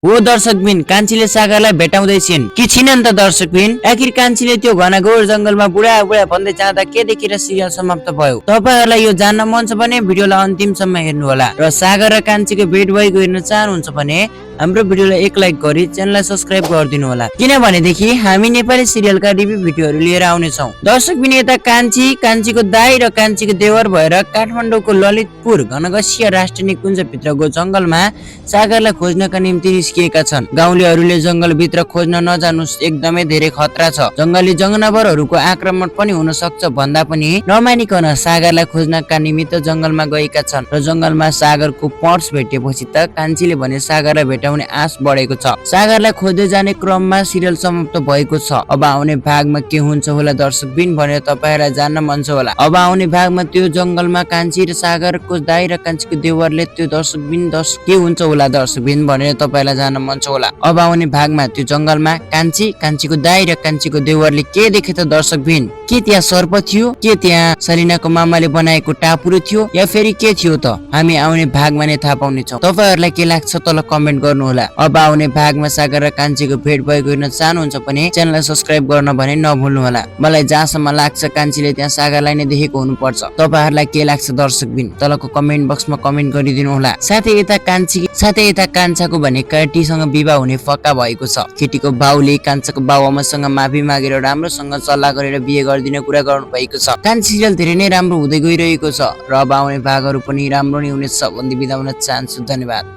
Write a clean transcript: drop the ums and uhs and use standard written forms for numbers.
हो दर्शकबिन, कान्छीले सागरलाई भेटाउँदै छिन् कि छिनन् त दर्शकबिन। आखिर कान्छीले त्यो घनघोर जंगलमा बुढा बुढा भन्दै जाँदा के देखेर सिरियल समाप्त भयो? तपाईहरुलाई यो जान्न मन छ भने भिडियोलाई अन्तिमसम्म हेर्नु होला। र सागर र कान्छीको भेट भएको हेर्न चाहनुहुन्छ भने हाम्रो भिडियोलाई एक लाइक गरी च्यानललाई सब्स्क्राइब गरिदिनु होला, किनभनेदेखि हामी नेपाली सिरियलका रिभ्यू भिडियोहरू लिएर आउने छौं। दर्शकबिन, यता कान्छीको दाइ र कान्छीको देवर भएर काठमाडौँको ललितपुर घनघसिया राष्ट्रिय निकुञ्ज भित्रको जंगलमा सागरलाई खोज्नका निम्ति निस्किएका छन्। गाउँलेहरूले जंगल भित्र खोज्न नजानुस्, एकदमै धेरै खतरा छ, जंगली जनावरहरूको आक्रमण पनि हुन सक्छ भन्दा पनि नमानिकन सागरलाई खोज्नका निमित्त जंगलमा गएका छन्। र जंगलमा सागरको पर्स भेटेपछि त कान्छीले भने सागरलाई भेटाउने आश बढेको छ। सागरलाई खोज्दै जाने क्रममा सिरियल समाप्त भएको छ। अब आउने भागमा के हुन्छ होला दर्शकबिन भनेर तपाईहरुलाई जान्न मन छ होला। अब आउने भागमा त्यो जंगलमा कान्छी र सागरको दाइ र कान्छीको देवरले त्यो दर्शकबिन के हुन्छ होला दर्शकबिन भनेर तपाईहरुलाई जान्न मन छ होला। अब आउने भागमा त्यो जंगलमा कान्छीको दाइ र कान्छीको देवरले के देखे त दर्शकबिन? के त्यहाँ सर्प थियो? के त्यहाँ सलिनाको मामाले बनाएको टापुरो थियो? या फेरि के थियो त? हामी आउने भागमा नै थाहा पाउने छौं। तपाईहरुलाई के लाग्छ तल कमेन्ट गर्नु होला। अब आउने भागमा सागर र कान्छीको भेट भएको हेर्न चाहनुहुन्छ भने च्यानललाई सब्स्क्राइब गर्न भने नभुल्नु होला। मलाई जहाँसम्म लाग्छ कान्छीले त्यहाँ सागरलाई नै देखेको हुनुपर्छ। तपाईहरुलाई के लाग्छ दर्शकबिन? तलको कमेन्ट बक्समा कमेन्ट गरिदिनु होला। साथै यता कान्छाको भने केटीसँग विवाह हुने पक्का भएको छ। केटीको बाउले कान्छाको बाबुआमासँग माफी मागेर राम्रोसँग सल्लाह गरेर बिहे गरिदिने कुरा गर्नु भएको छ। कान्छी सिरियल धेरै नै राम्रो हुँदै गइरहेको छ र अब आउने भागहरू पनि राम्रो नै हुनेछ भन्दै बिदा हुन चाहन्छु। धन्यवाद।